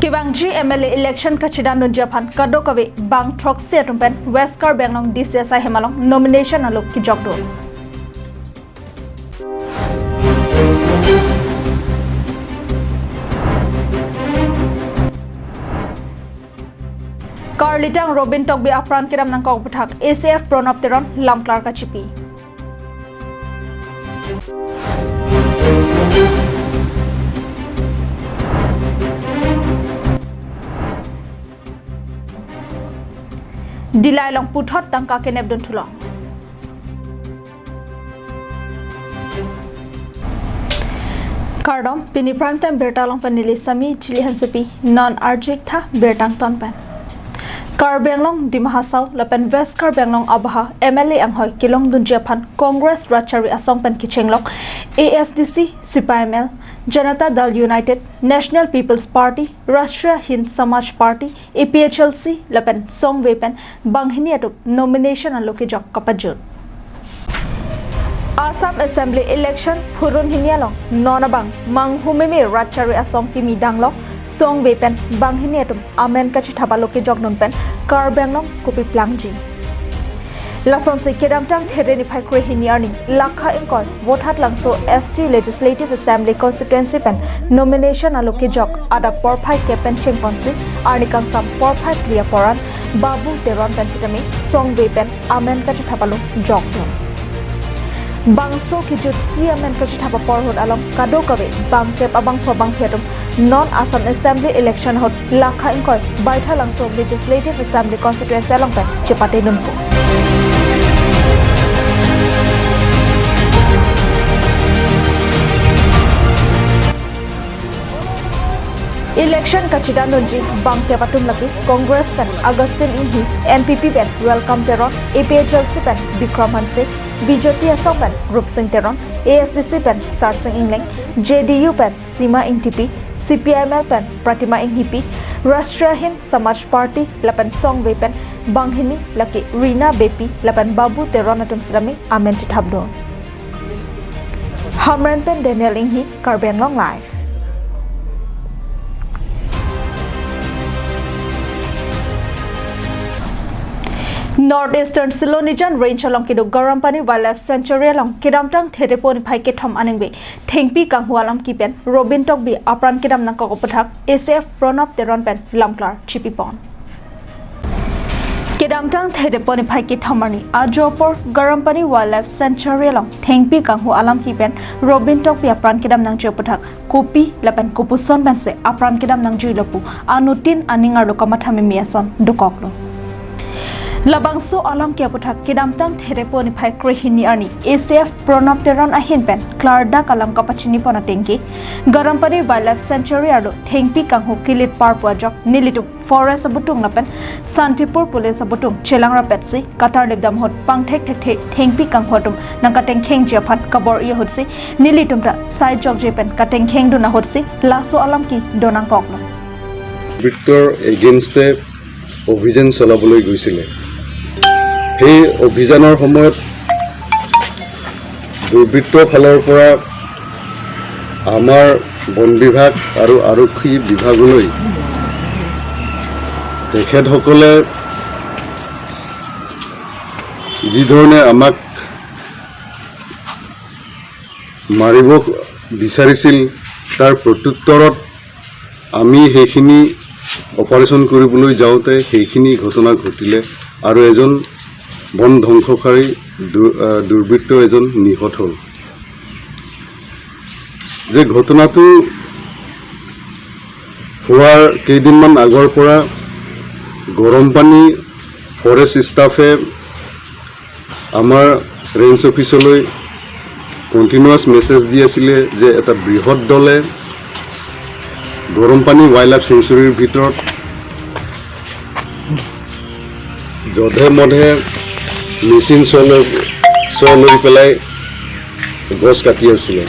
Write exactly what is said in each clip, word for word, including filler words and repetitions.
Kevangji M L A election kachedandunji aphan kadokave bang throksi atum pen West Karbi Anglong D C S I hem along nomination alo kejokdun. Karlitang Robin Tokbi apran kedam nangkok aputhak A C F Pranab Teron lamklar kachipi. Dillai along puthot tangka kenepdun thulong. Kardom, pini prime time birta along pen neli Sami Chili Hansepi, non arju-ik tha birta angton pen. Karbi Anglong, Dima Hasao lapen West Karbi Anglong abaha M L A anghoi kelongdunji aphan Congress rat chari asong pen kechenglok A S D C, C P I M L, Janata Dal United, National People's Party, Rashtriya Hind Samaj Party, A P H L C lapen songve pen banghini atum nomination alo kejok kapajut. Assam Assembly election phurun hini along non abang manghumeme rat chari asong kimi danglok songve pen banghini atum amen kachethap alo kejokdun pen Karbi Anglong kopi plangji. Lasonsi kedamtang There niphai krehini arni Lakha ingkoi Vothatlangso S T Legislative Assembly Constituency pen nomination alo kejok adap porphai kep pen chengponsi arni kangsam porphai phli apor an Babu Teron pen sitame songve pen amen kachethap alo jokdun. Bangso kejutsi amen kachethap apor ahut along kadokave bangkep abangphu abangphi atum non Assam Assembly election ahut Lakha ingkoi Baithalangso Legislative Assembly Constituency along pen chepatedunpo. Election kachedandunji bangkep atum lake Congress pen Augustine Inghi, N P P pen Welcome Teron, A P H L C pen Bikram Hanse, B J P asong pen Rupsing Teron, A S D C pen Sarsing Ingleng, J D U pen Sima Ingtipi, C P I M L pen Pratima Inghipi, Rashtriya Hind Samaj Party lapen songve pen banghini lake Rina Beypi lapen Babu Teron atum sitame amen chethapdun. Hamren pen Daniel Inghi, Karbi Anglong Live. North Eastern Silonijan Range along kedo Garampani Wildlife Sanctuary along kedamtang Therepo niphai kethom aningve thengpi kanghu alam kipen Robin Tokbi apran kedam nangkok aputhak A C F Pranab Teron pen lamklar chipipon. Kedamtang Therepo niphai kethom arni ajo apor Garampani Wildlife Sanctuary along thengpi kanghu alam kipen Robin Tokbi apran kedam nangji aputhak kopi lapen kopuson pensi apran kedam nangjilo pu anuttin aning arlo kamatha meme ason dokoklo. Labangso alam ke aputhak kedamtang Therepo niphai krehini arni A C F Pranab Teron ahin pen klardak alam kapachinipon atengke Garampani Wildlife Sanctuary arlo thengpi kanghu kilit parpo ajok nelitum Forest abutung lapen Santipur Police abutung chelang rapetsi katarlipdam ahut pangthek thekthe thengpi kanghu atum nangkatengkhengji aphan kabor-i ahutsi nelitum ta sai jokje pen katengkhengdun ahutsi laso alam kedo nangkoklo. দুৰ্বৃত্তৰ এগেইনষ্টে অভিযান চলাবলৈ গৈছিলে। সেই অভিযানৰ সময়ত দুৰ্বৃত্তৰ ফালৰ পৰা আমাৰ বন বিভাগ আৰু আৰক্ষী বিভাগলৈ তেখেতসকলে যি ধৰণে আমাক মাৰিব বিচাৰিছিল, তাৰ প্ৰত্যুত্তৰত আমি সেইখিনি অপাৰেশ্যন কৰিবলৈ যাওঁতে সেইখিনি ঘটনা ঘটিলে আৰু এজন বন ধ্বংসকাৰী দু-, আহ, দুৰ্বৃত্ত এজন নিহত হ'ল। যে ঘটনাটো হোৱাৰ কেইদিনমান আগৰ পৰা গৰম পানী ফৰেষ্ট ষ্টাফে আমাৰ ৰেঞ্জ অফিচলৈ কণ্টিনিউৱাছ মেছেজ দি আছিলে যে এটা বৃহৎ দলে গৰম পানী ৱাইল্ড লাইফ চেংচুৰীৰ ভিতৰত যধে মধে মেচিন চ লৈ, চ লৈ পেলাই গছ কাটি আছিলে।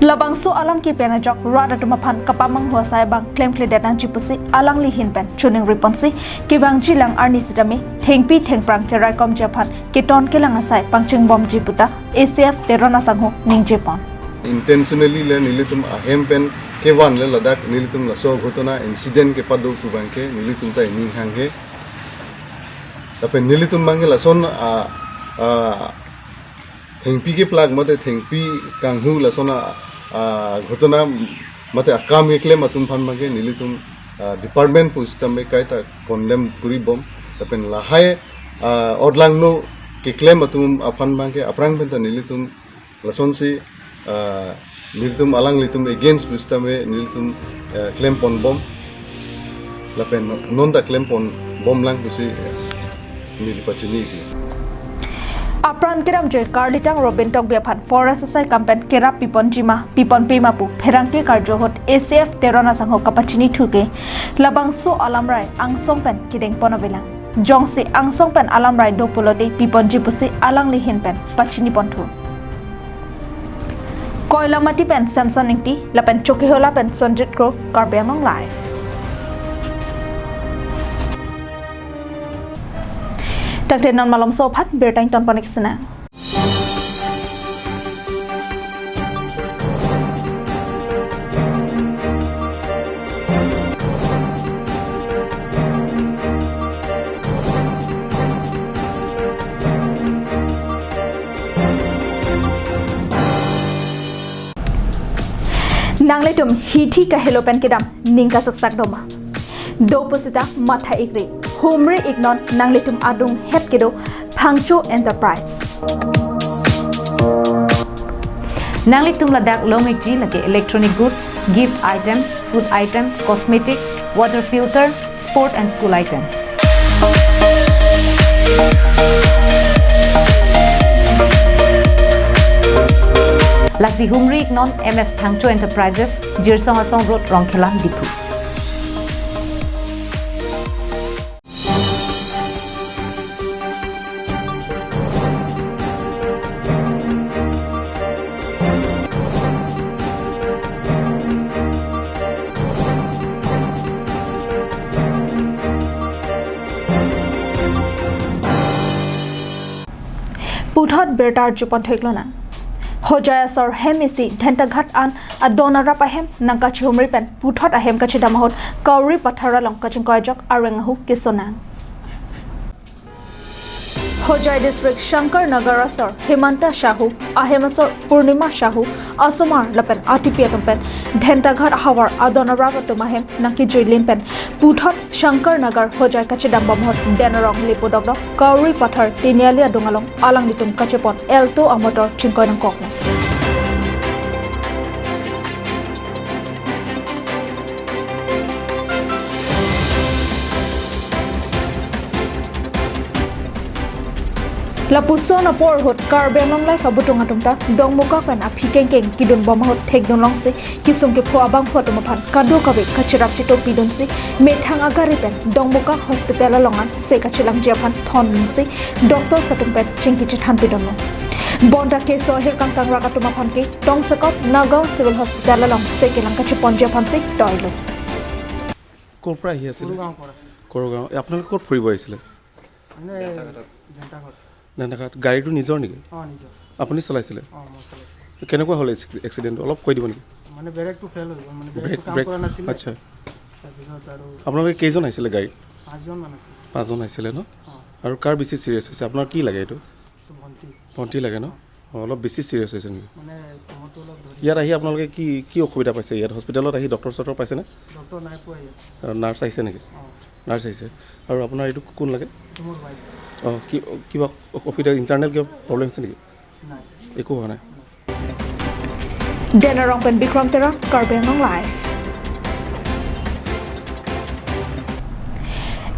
Labangso alam kepen ajok rat atum aphan kapamanghu asai abang klemkledet nangji pusi alangli ahin pen choningriponsi kevangjilang arni sitame thengpi thengphrang keraikomji aphan keton kelang asai pangchingbomji puta A C F Teron asangho ningjepon. Intentionally le nelitum ahem pen kevan le ladak nelitum laso ghotona incident kepado pu abangke nelitum ta ining hanghe. Lapen nelitum abangke lason a, a, thengpi keplak mate thengpi kanghu lason a, a, ghotona mate akam keklem atum aphan abangke nelitum, a, department pusitame kaita condemn kuri bom. Lapen lahai, a, odlangno keklem atum aphan abangke aphrang pen ta nelitum lasonsi, ah, nelitum alanglitum against pusitame nelitum, eh, klem pon bom. Lapen non ta klem pon bom lang pusi, eh, neli pachini ke. Apran kedamjoi karlitang Robin Tokbi aphan forest asai kam pen kerap pipon jima, pipon pima pu pherangke karjo ahut A C F Teron asangho kapachini thuke. Labangso alamrai angsong pen kedeng pon avelang. Jongsi angsong pen alamrai do pulote piponji pusi alangli ahin pen pachini ponthu. Koilamati pen Samson Ingti, lapen Chokihola pen Sonjit Kro, Karbi Anglong Live. Tangte non malomso aphan birta ington pon ik sena. Nanglitum hithi kahelo pen kedam ning kasaksak doma. Do pusita matha ikri, humri iknon nanglitum adung het kedo Phangcho Enterprise. Nanglitum ladak long ikji lake electronic goods, gift item, food item, cosmetic, water filter, sport and school item. Lasi humri iknon M S Phangcho Enterprises, Jirsong Asong Road, Rongkhelan, Diphu. Puthot birta arjupon theklonang. Hojai asor hem isi Dhentaghat an adon arap ahem nangkachihumri pen puthot ahem kachedam ahut Kauri Pathar along kachingkoi ajok areng ahu kesonang. Hojai District Shankar Nagar asor Himanta Sahu, ahem asor Purnima Sahu, asomar lapen atipi atum pen Dhentaghat ahavar adon arap atum ahem nangkijui lim pen puthot Shankar Nagar Hojai kachedam bom ahut den arong lepo dokdok Kauri Pathar tiniali adung along alanglitum kachepon Alto amotor chingkoi nangkok. Lapuson apor ahut Karbi Anglong Live abutung atum ta dongmukak pen aphi kengkeng kidun bom ahut thekdun longsi kesung kepho abangphu atum aphan kadokave kacherap cheto pidunsi methang agari pen dongmukak hospital along an se kachelangji aphan thondunsi doctor atum pen chingki chethan pidunlo. Bonta keso ahirkang tangrak atum aphan ke tongsekot Nagaon Civil Hospital along se kelang kacheponji aphansi toilo. ক'ৰ পৰা আহি আছিলে? সৰুগাঁৱৰ পৰা। সৰুগাঁও। এ, আপোনালোকে ক'ত ফুৰিব আহিছিলে? মানে, জেণ্টাঘাট। জেণ্টাঘাট। গাড়ীটো নিজৰ নেকি? অ, নিজৰ। আপুনি চলাইছিলে? অ, মই চলাইছিলোঁ। কেনেকুৱা হ'ল এক্সি-, এক্সিডেণ্টটো? অলপ কৈ দিব নেকি? মানে, ব্ৰেকটো ফেইল হৈ গ'ল, মানে, ব্ৰেক, ব্ৰেকটো কাম ব্ৰেক, কৰা নাছিলে। আচ্ছা। তাৰপিছত আৰু আপোনালোকে কেইজন আহিছিলে গাড়ীত? পাঁচজনমান আছিলে। পাঁচজন আহিছিলে ন? অ। আৰু কাৰ বেছি ছিৰিয়াছ হৈছে? আপোনাৰ কি লাগে এইটো? ভণ্টি। ভণ্টি লাগে ন? অ, অলপ বেছি ছিৰিয়াছ হৈছে নেকি? মানে মূৰটো অলপ ধৰি ইয়াত আহি আপোনালোকে কি, কি অসুবিধা পাইছে? ইয়াত হস্পিটেলত আহি ডক্টৰ চক্টৰ পাইছেনে? ডক্টৰ নাই পোৱা ইয়াত। আৰু নাৰ্ছ আহিছে নেকি? অ। নাৰ্ছ আহিছে। আৰু আপোনাৰ এইটো কোন লাগে? এইটো মোৰ ৱাইফ। অ, কি, কিবা অসুবিধা, ইণ্টাৰনেল কিবা প্ৰব্লেম হৈছে নেকি? নাই। একো হোৱা নাই। Den arong pen Bikram Terang, Karbi Anglong Live.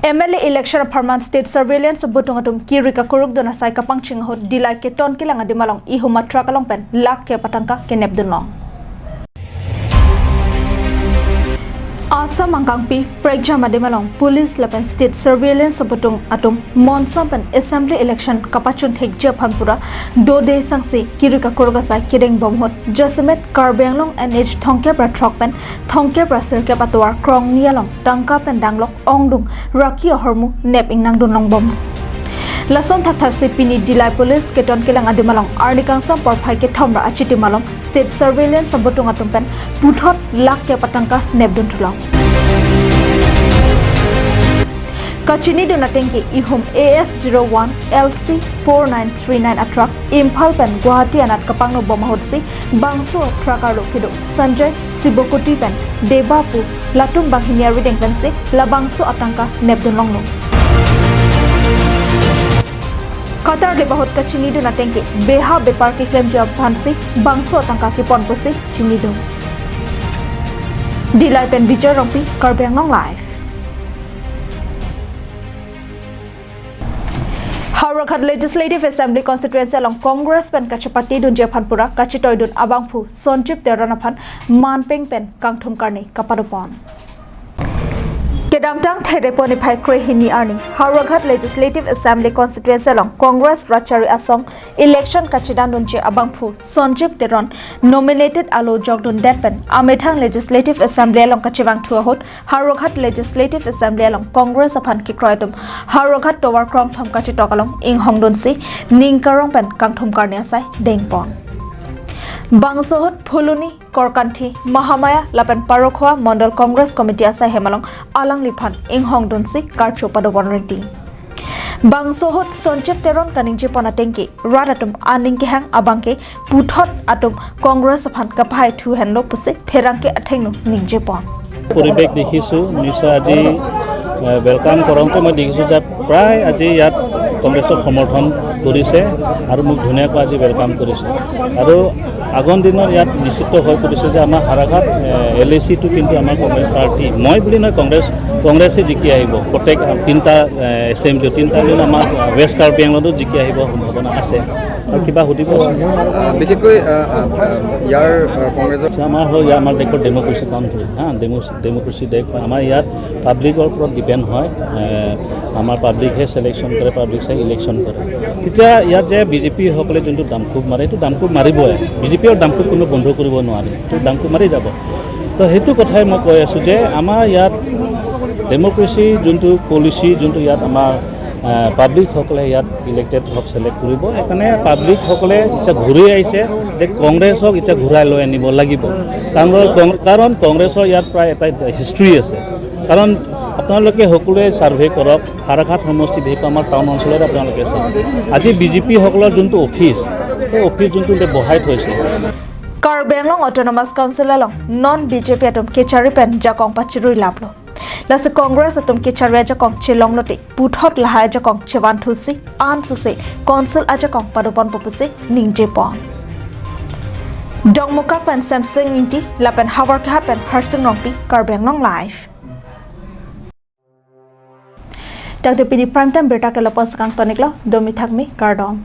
M L A election apharman state surveillance abutung atum kiri kakuruk dun asai kapangcheng ahut Dillai keton kelang adim along ihum atruck along pen lakh kep atangka kenep dunlong. Assam angkangpi prekjam adim along police lapen state surveillance abutung atum monsam pen assembly election kapachun thekji aphan pura dode sangsi kiri kakuruk asai kedeng bom ahut jasemet Karbi Anglong N H thomkep ra throk pen thomkep ra sirkep atovar krongni along tangka pen danglok ongdung raki ahormu nep ingnang dunlong bom. Lason thakthaksi pini Dillai Police keton kelang adim along arni kangsam porphai kethom ra achitim along State Surveillance Sambutung atum pen puthot lakh kep atangka nepdun thulang. Kachinidun atengke ihum A S zero one L C four nine three nine a truck Imphal pen Guwahati anat kapangno bom ahutsi bangso a truck arlo kedo Sanjay Sibokoti pen Deba pu latum banghini arideng pensi labangso atangka nepdun longlo. Katar le bahut kachinidun atengke beha bepar keklemji aphansi bangso atangka kepon pusi chinidun. Dillai pen Bijoy Rongpi, Karbi Anglong Live. Howraghat Legislative Assembly Constituency along Congress pen kachepatedunji aphan pura kachitoidun abangphu Sonjib Teron aphan manpeng pen kangthum karne kapadopon. Kedamtang Thedepon niphai krehini arni Howraghat Legislative Assembly Constituency along Congress rat chari asong election kachedandunji abangphu Sonjib Teron nominated alo jokdundet pen amethang Legislative Assembly along kachevangthu ahut Howraghat Legislative Assembly along Congress aphan kekroi atum Howraghat tovar krongthom kachetok along inghongdunsi ning karong pen kangthum karne asai dengpon. Bangso ahut Phuloni, Korkanthi, Mahamaya lapen Parokhowa Mondol Congress Committee asai hem along alangliphan inghongdunsi karcho padopon rinti. Bangso ahut Sonjib Teron kaningjepon atengke rat atum aning kehang abangke puthot atum Congress aphan kapahaithu henlo pusi pherangke athengno ningjepon. পৰিৱেশ দেখিছোঁ, নিশ্চয় আজি, এ, ৱেলকাম কৰোঁতে মই দেখিছোঁ যে প্ৰায় আজি ইয়াত কংগ্ৰেছক সমৰ্থন কৰিছে আৰু মোক ধুনীয়াকৈ আজি ৱেলকাম কৰিছে। আৰু আগৰ দিনৰ ইয়াত নিশ্চিত হৈ পৰিছে যে আমাৰ হাৰাঘাট, এ, এল এ চিটো কিন্তু আমাৰ কংগ্ৰেছ পাৰ্টি, মই বুলি নহয়, কংগ্ৰেছ, কংগ্ৰেছে জিকি আহিব। প্ৰত্যেক, আ, তিনিটা, এ, এছেম্বলি, তিনিটা দিন আমাৰ, আ, ৱেষ্ট কাৰ্বি আংলঙতো জিকি আহিব সম্ভাৱনা আছে। আৰু কিবা সুধিব আছে? আহ, বিশেষকৈ, আহ, আহ, আহ, ইয়াৰ, আহ, কংগ্ৰেছৰ আমাৰ হ'ল, ইয়াৰ আমাৰ দেশৰ ডেম'ক্ৰেচি কাউণ্ট্ৰি, হা, ডেম'ক্ৰেচি, ডেম'ক্ৰেচি দেশ। আমাৰ ইয়াত পাব্লিকৰ ওপৰত ডিপেণ্ড হয়। এ, আমাৰ পাব্লিকহে ছিলেকশ্যন কৰে, পাব্লিকে ইলেকশ্যন কৰে। তেতিয়া ইয়াত যে বিজেপিসকলে যোনটো দামকোপ মাৰে, এইটো দামকোপ মাৰিবই। বিজেপিৰ দামকোপ কোনো বন্ধ কৰিব নোৱাৰে, এইটো দামকোপ মাৰি যাব। তো সেইটো কথাই মই কৈ আছোঁ যে আমাৰ ইয়াত ডেম'ক্ৰেচি যোনটো পলিচি, যোনটো ইয়াত আমাৰ, আহ, পাব্লিকসকলে ইয়াত ইলেক্টেডক ছিলেক্ট কৰিব। সেইকাৰণে পাব্লিকসকলে এতিয়া ঘূৰি আহিছে যে কংগ্ৰেছক এতিয়া ঘূৰাই লৈ আনিব লাগিব। কাৰণ কং-, কাৰণ কংগ্ৰেছৰ ইয়াত প্ৰায় এটা হিষ্ট্ৰী আছে। কাৰণ আপোনালোকে সকলোৱে ছাৰ্ভে কৰক, হাৰাঘাট সমষ্টিত, বিশেষকৈ আমাৰ টাউন অঞ্চলত আপোনালোকে চাওক, আজি বিজেপিসকলৰ যোনটো অফিচ, সেই অফিচ যোনটো এতিয়া বহাই থৈছে, Karbi Anglong Autonomous Council along non B J P atum kechari pen jakong pachirui laplo. Lasi Congress atum kechari ajakong chelonglote puthot lahai ajakong chevanthusi ansose council ajakong padoponpo pusi ningjepon. Dongmukak pen Samsing Ingti lapen Howraghat pen Harsing Rongpi, Karbi Anglong Live. Tangte pini prime time birta ke lapu-an si kangton-iklo, domi thakmi, kardom.